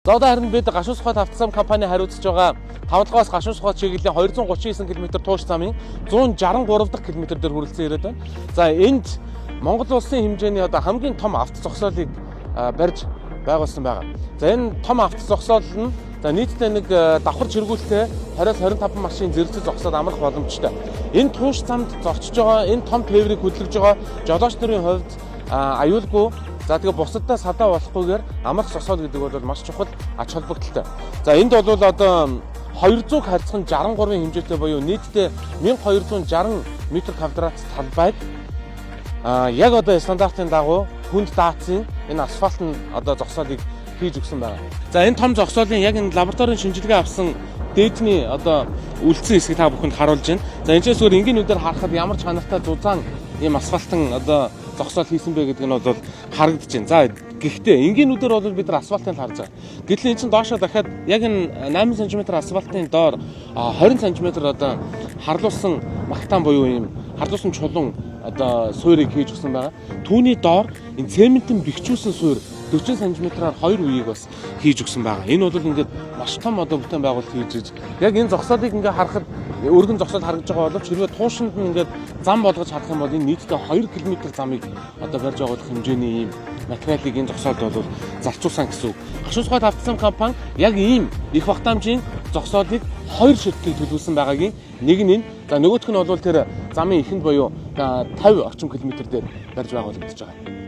За, одоо харин бид Гашуун Сухад автозам компани хариуцж байгаа Тавлагаас Гашуун Сухад чиглэлийн 239 км тууш замын 163 дахь км дээр хүрэлцэн ирээд байна. За, энд Монгол улсын хэмжээний одоо хамгийн том авто зогсоолыг барьж байгуулсан байгаа. За, энэ том авто зогсоол нь за нийтдээ нэг давхар чиргүүлтэй 20-с 25 машин зэрэгцэж зогсоод амрах боломжтой. Энэ тууш замд зорчиж байгаа, энэ том тээврийг хөдөлгөж байгаа жолооч нарын хувьд аюулгүй, за тэгээ бусаддаа садаа болохгүйгээр амрах зогсоол гэдэг бол маш чухал ач холбогдолтой. За, энд бол одоо 200 харьцан 63-ын хэмжээтэй буюу нийтдээ 1260 метр квадрат талбайд яг одоо стандартын дагуу хүнд даацын энэ асфальтын одоо зогсоолыг хийж өгсөн байна. За, энэ том зогсоолын яг энэ лабораторийн шинжилгээ авсан дээдний одоо үлдсэн хэсгийг та бүхэнд харуулж байна. За, энэ ч зүгээр энгийн нүдээр харахад ямар чанартай зузаан ийм асфальтын одоо зогсоол хийсэн бэ гэдэг нь бол харагдаж байна. За, гэхдээ энгийн нүдээр бол бид нар асфальтыг харж байгаа. Гэтэл энэ чинь доошоо дахиад яг энэ 8 см асфальтын доор 20 см одоо харлуулсан магтаан буюу ийм харлуулсан чулуун одоо суурийг хийж өгсөн байгаа. Түүний доор энэ цементэн бэхжүүлсэн суур 40 см-аар хоёр үеийг бас хийж өгсөн байгаа. Энэ бол ингээд маш том одоо бүтээн байгуулалт хийж иж яг энэ зогсоолыг ингээд харахад өргөн зогсоол харагдаж байгаа боловч хэрвээ туушинд нь ингээд зам болгож харах юм бол энэ нийтдээ 2 км замыг одоо барьж байгуулах хэмжээний ийм материалыг энэ зогсоолд бол зарцуулсан гэсэн үг. Гашуун Сухад автозам компани яг ийм их багтаамжийн зогсоолыг хоёр ширтгийг төлөвлөсөн байгаагийн нэг нь энэ. За, нөгөөх нь бол тэр замын эхэнд буюу 50 орчим километр дээр барьж байгуулагдаж байгаа.